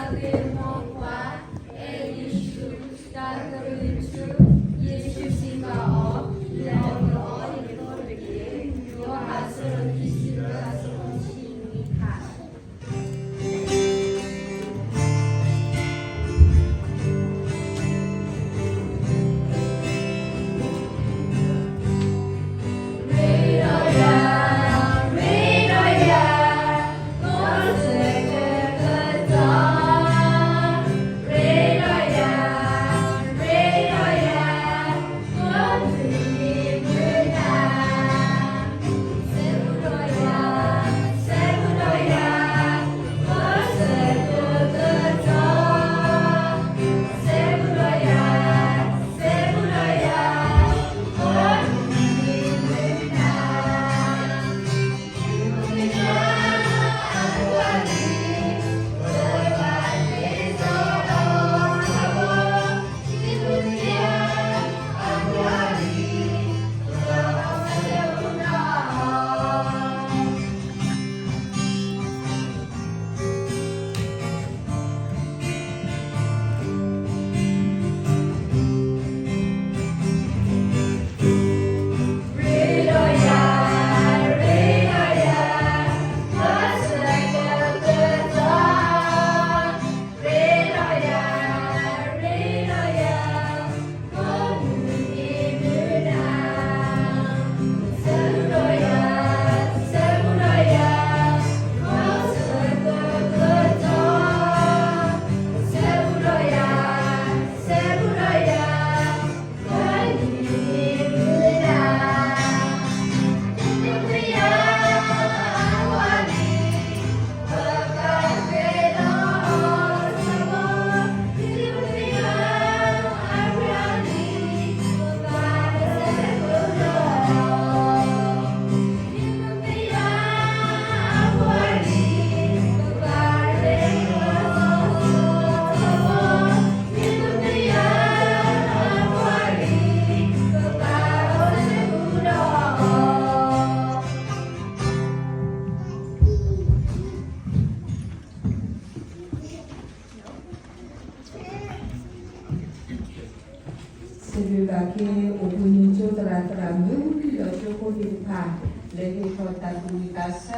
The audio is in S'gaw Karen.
တၢ်ဂ့ၢ်မိၢ်ပှၢ်, အဲၣ်ယ့ၣ်ၡူး, တၢ်ကလုၢ်ထူ, ယ့ၣ်ၡူးစံးဘၣ်အီၤ, လဲၤအီၣ်အီၤယသိတက့ၢ်. ယိၤဟၣ်အဆၢဒိၣ်ခံဆံလွံၢ် အဆၢဖိတဆံနွံ.စံးဘျုးဘၣ်က့ၤ အိၣ်ဘှံးနံၤကၠိသရၣ်သရၣ်မုၣ် ဒီးကၠိဖိသ့ၣ်တဖၣ် လၢဟ့ၣ်ထီၣ်တၢ်သူၣ်ဝံၣ်သးဆၢ